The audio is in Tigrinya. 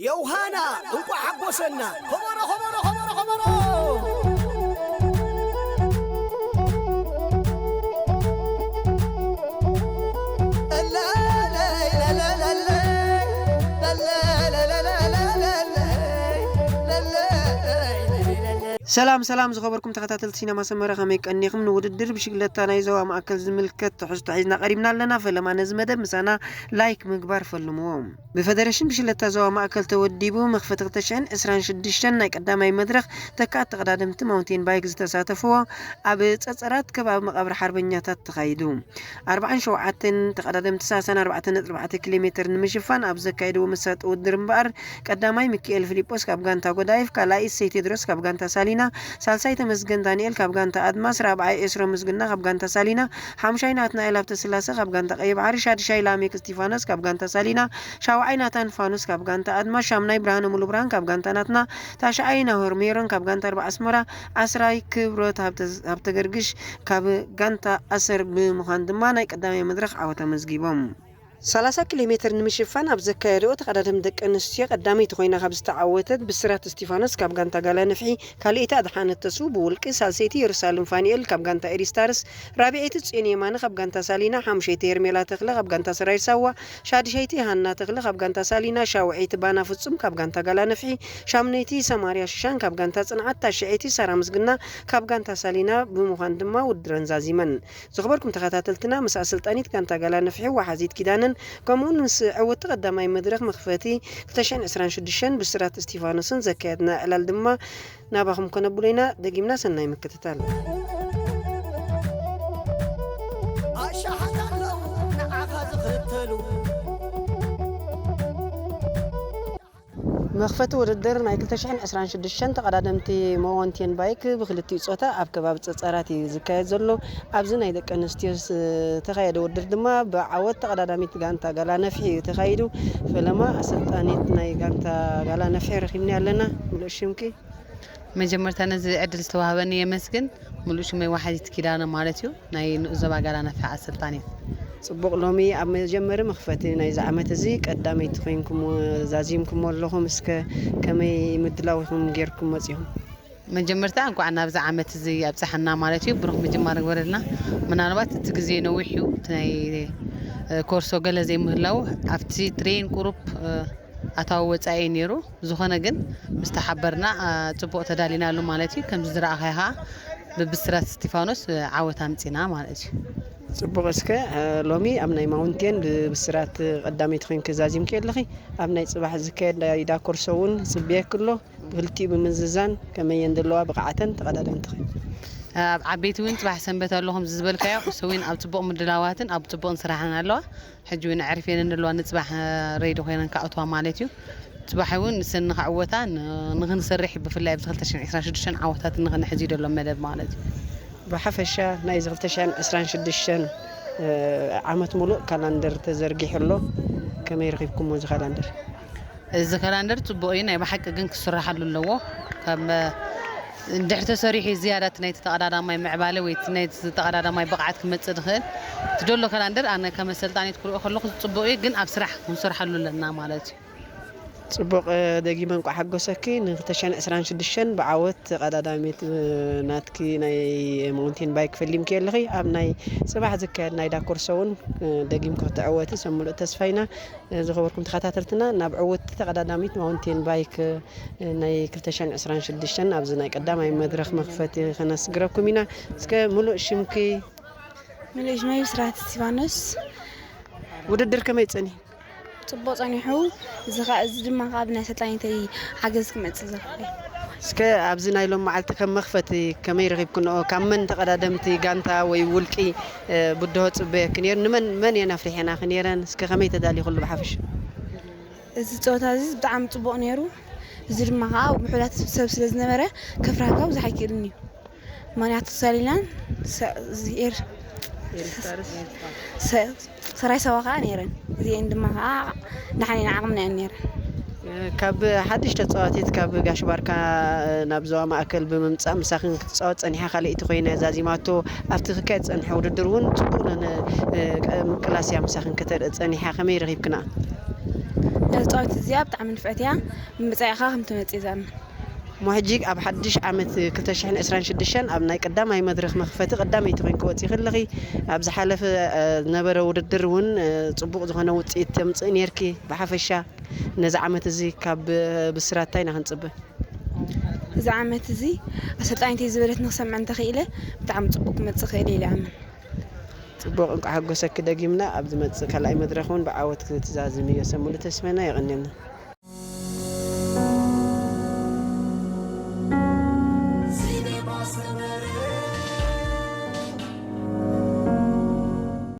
ዮውሃና እንቋዕ ሓጎሰና። ከበሮ፣ ከበሮ፣ ከበሮ፣ ከበሮ። ሰላም ሰላም ዝኸበርኩም ተኸታተልቲ ሲነማ ሰመረ፣ ከመይ ቀኒኹም? ንውድድር ብሽግለታ ናይ ዞባ ማእከል ዝምልከት ትሕዝቶ ሒዝና ቀሪብና ኣለና። ፈለማ ነዚ መደብ ምሳና ላይክ ምግባር ፈልምዎ። ብፈደረሽን ብሽለታ ዞባ ማእከል ተወዲቡ መኽፈቲ ክልተ ሽሕን ዕስራን ሽዱሽተን ናይ ቀዳማይ መድረኽ ተካኣት ተቐዳደምቲ ማውንቴን ባይክ ዝተሳተፍዎ ኣብ ጸጸራት ከባቢ መቓብር ሓርበኛታት ተኻይዱ። ኣርብዓን ሸውዓተን ተቐዳደምቲ ሰላሳን ኣርባዕተን ነጥቢ ኣርባዕተ ኪሎ ሜትር ንምሽፋን ኣብ ዘካየድዎ መሳጢ ውድድር እምበኣር ቀዳማይ ሚኪኤል ፊሊጶስ ካብ ጋንታ ጎዳይፍ፣ ካልኣይ እሰይ ቴድሮስ ካብ ጋንታ ሳሊና፣ ሳልሳይ ተመስገን ዳንኤል ካብ ጋንታ ኣድማስ፣ ራብዓይ ኤስሮ ምስግና ካብ ጋንታ ሳሊና፣ ሓምሻይ ናትናኤል ሃብተስላሰ ካብ ጋንታ ቀይሕ ባሕሪ፣ ሻድሻይ ላሜክ እስቲፋኖስ ካብ ጋንታ ሳሊና፣ ሻውዓይ ናታን ፋኑስ ካብ ጋንታ ኣድማስ፣ ሻምናይ ብርሃነ ሙሉብርሃን ካብ ጋንታ ናትና፣ ታሽዓይ ናሆር ሜሮን ካብ ጋንታ ኣርባ ኣስመራ፣ ዓስራይ ክብረት ሃብተ-፣ ሃብተገርግሽ ካብ ጋንታ ኣሰር ብምዃን ድማ ናይ ቀዳማይ መድረኽ ዓወት ኣመዝጊቦም። ሰላሳ ኪሎ ሜትር ንምሽፋን ኣብ ዘካየደኦ ተቐዳደም ደቂ ኣንስትዮ ቀዳመይቲ ኮይና ካብ ዝተዓወተት ብስራት እስቲፋኖስ ካብ ጋንታ ጋላ ነፍሒ፣ ካልኣይቲ ኣድሓነት ተስፉ ብውልቂ፣ ሳልሰይቲ የሩሳሌም ፋኒኤል ካብ ጋንታ ኤሪስታርስ፣ ራብዐይቲ ጽዮን የማነ ካብ ጋንታ ሳሊና፣ ሓምሸይቲ ሄርሜላ ተኽለ ካብ ጋንታ ሰራዊት ሳዋ፣ ሻድሸይቲ ሃና ተኽለ ካብ ጋንታ ሳሊና፣ ሻውዐይቲ ባና ፍጹም ካብ ጋንታ ጋላ ነፍሒ፣ ሻምነይቲ ሰማርያ ሽሻን ካብ ጋንታ ጽንዓት፣ ታሽዐይቲ ሳራ ምስግና ካብ ጋንታ ሳሊና ብምዃን ድማ ውድድረን ዛዚመን። ዝኸበርኩም ተኸታተልትና፣ ምስ ኣሰልጣኒት ጋንታ ጋላ ነፍሒ ዋሓዚት ኪዳነን፣ ከምኡውን ምስ ዕውቲ ቀዳማይ መድረኽ መኽፈቲ ክልተ ሽሕን ዕስራን ሽዱሽተን ብስራት እስቲፋኖስን ዘካየድና ዕላል ድማ ናባኹም ከነብሎ ኢና። ደጊምና ሰናይ ምክትታል። ኣሻሓት ኣለዉ ንዓኻ ዝኽተሉ። መኽፈቲ ውድድር ናይ ክልተ ሽሕን ዕስራን ሽዱሽተን ተቐዳደምቲ ማውንቴን ባይክ ብክልቲኡ ጾታ ኣብ ከባቢ ጸጸራት እዩ ዝካየድ ዘሎ። ኣብዚ ናይ ደቂ ኣንስትዮ ዝተኻየደ ውድድር ድማ ብዓወት ተቐዳዳሚት ጋንታ ጋላ ነፍሒ እዩ ተኻይዱ። ፈለማ ኣሰልጣኒት ናይ ጋንታ ጋላ ነፍሒ ረኺብና ኣለና። ምሉእ ሽምኪ? መጀመርታ ነዚ ዕድል ዝተዋህበኒ የመስግን። ምሉእ ሽመይ ዋሕዚት ኪዳነ ማለት እዩ። ናይ ንኡስ ዞባ ጋላ ነፍሒ ኣሰልጣኒት። ጽቡቕ፣ ሎሚ ኣብ መጀመሪ መኽፈቲ ናይዚ ዓመት እዚ ቀዳመይቲ ኮይንኩም ዛዚምኩም ኣለኹም። እስከ ከመይ ምድላው ኢኹም ጌርኩም መጺኹም? መጀመርታ እንኳዕ ናብዚ ዓመት እዚ ኣብጽሓና ማለት እዩ። ብሩኽ ምጅማር ይግበረልና። ምናልባት እቲ ግዜ ነዊሕ እዩ። እቲ ናይ ኮርሶ ገለ ዘይምህላው ኣብቲ ትሬን ቁሩብ ኣታዊ ወጻኢ ነይሩ። ዝኾነ ግን ምስ ተሓበርና፣ ኣ፣ ጽቡቕ ተዳሊናሉ ማለት እዩ። ከምዚ ዝረኣኻዮ ኸኣ ብብስራት እስቲፋኖስ፣ እ፣ ዓወት ኣምጺና ማለት እዩ። ጽቡቕ። እስከ፣ እ፣ ሎሚ ኣብ ናይ ማውንቴን ብብስራት ቀዳመይቲ ኮይንኪ ዛዚምኪ ኣለኺ። ኣብ ናይ ጽባሕ ዝካየድ ናይ ዳኮርሶ እውን ጽብየኪ ኣሎ። ብክልቲኡ ብምዝዛን ከመየን ዘለዋ ብቕዓተን ተቐዳደምትኺ? ኣብ ዓበይቲ እውን ጽባሕ ሰንበት ኣሎ ከምዚ ዝበልካዮ፣ እሱ እውን ኣብ ጽቡቕ ምድላዋትን ኣብ ጽቡቕን ስራሕን ኣለዋ። ሕጂ እውን ኣዕሪፈን ኣለዋ፣ ንጽባሕ ሬዲ ኮይነን ክኣትዋ ማለት እዩ። ጽባሕ እውን ንሰን ንኽዕወታ ን-፣ ንኽንሰርሕ ብፍላይ ኣብዚ ክልተ ሽሕን ዕስራን ሽዱሽተን ዓወታት ንኽንሕዝ እዩ ዘሎ መደብ ማለት እዩ። ብሓፈሻ ናይዚ ክልተ ሽሕን ዕስራን ሽዱሽተን፣ እ፣ ዓመት ሙሉእ ካላንደር ተዘርጊሑ ኣሎ። ከመይ ረኺብኩሞ እዚ ካላንደር? እዚ ካላንደር ጽቡቕ እዩ፣ ናይ ብሓቂ ግን ክስራሓሉ ኣለዎ። ከም፣ እ፣ እንድሕር ተሰሪሑ ዝያዳ እቲ ናይቲ ተቐዳዳማይ ምዕባለ ወይ እቲ ናይቲ ተቐዳዳማይ ብቕዓት ክመጽእ ዝኽእል እቲ ዘሎ ካላንደር ኣነ ከም ኣሰልጣኒት ክሪኦ ከለኹ ጽቡቕ እዩ፣ ግን ኣብ ስራሕ ክንሰርሓሉ ኣለና ማለት እዩ። ጽቡቕ፣ እ፣ ደጊመ እንቋዕ ሓጎሰኪ። ን ክልተ ሽሕን ዕስራን ሽዱሽተን ብዓወት ተቐዳዳሚት፣ እ፣ ናትኪ ናይ ማውንቴን ባይክ ፈሊምኪ ኣለኺ። ኣብ ናይ ጽባሕ ዝካየድ ናይ ዳኮርሶ እውን፣ እ፣ ደጊምኪ ክትዕወቲ ሰብ ምሉእ ተስፋ ኢና። እ፣ ዝኸበርኩም ተኸታተልትና፣ ናብ ዕውትቲ ተቐዳዳሚት ማውንቴን ባይክ፣ እ፣ ናይ ክልተ ሽሕን ዕስራን ሽዱሽተን ኣብዚ ናይ ቀዳማይ መድረኽ መኽፈቲ ከነስግረኩም ኢና። እስከ ምሉእ ሽምኪ? ምሉእ ሽመይ ብስራት እስቲፋኖስ። ውድድር ከመይ ጸኒሑ? ጽቡቕ ጸኒሑ። እዚ ኸ-፣ እዚ ድማ ካብ ናይ ኣሰልጣኒተይ ሓገዝ ክመጽእ ዝኽእል። እስከ ኣብዚ ናይ ሎም መዓልቲ ከም መኽፈቲ ከመይ ረኺብክንኦ? ካብ መን ተቐዳደምቲ ጋንታ ወይ ውልቂ፣ እ፣ ብድሆ ጽበየኪ ነይሩ? ንመን፣ መን እየን ኣፍሪሐናኺ ነይረን? እስከ ከመይ ተዳሊኽሉ ብሓፈሻ? እዚ ጸወታ እዚ ብጣዕሚ ጽቡቕ ነይሩ። እዚ ድማ ኸኣ ውሑዳት ሰብ ስለ ዝነበረ ከፍርሃካ ብዙሕ ኣይክእልን እዩ። ምኽንያቱ ሳሊናን ሰ-፣ እዚ ኤር-፣ ኤሪስታርስ። ሰ-፣ ሰራይ ሰባ ከኣ ነይረን። እዚኤን ድማ ከኣ ደሓን ኢለን ዓቕምና እየን ነይረን። ካብ ሓድሽ ተጻዋቲት ካብ ጋሽ ባርካ ናብ ዞባ ማእከል ብምምጻእ ምሳኽን ክትጻወት ጸኒሓ፣ ካልኣይቲ ኮይና ዛዚማቶ። ኣብቲ ክካየድ ዝጸንሐ ውድድር እውን ጽቡቕ ለነ፣ እ፣ ቀ-፣ ምቅላስ እያ ምሳኽን ከተርኢ ጸኒሓ። ከመይ ረኺብክና? እዛ ጻዊት እዚኣ ብጣዕሚ ንፍዕቲ እያ። ብመጻኢኻ ከም ትመጽእ እየ ዝኣምን። እሞ ሕጂ ኣብ ሓድሽ ዓመት ክልተ ሽሕን ዕስራን ሽዱሽተን ኣብ ናይ ቀዳማይ መድረኽ መኽፈቲ ቀዳመይቲ ኮይንኪ ወፂኺ ኣለኺ። ኣብ ዝሓለፈ ዝነበረ ውድድር እውን ፅቡቕ ዝኾነ ውፅኢት ተምፅእ ነርኪ። ብሓፈሻ ነዚ ዓመት እዚ ካብ ብስራት እንታይ ኢና ክንፅበ? እዚ ዓመት እዚ ኣሰልጣኒተይ ዝበለት ንክሰምዕ እንተኽኢለ ብጣዕሚ ጽቡቅ ክመጽእ ክእል ኢለ ይኣምን። ፅቡቕ፣ እንቋዕ ሓጎሰኪ። ደጊምና ኣብ ዝመፅእ ካልኣይ መድረኽ እውን ብዓወት ክትዛዝምዮ ሰሙሉ ተስፈና። የቐንየልና።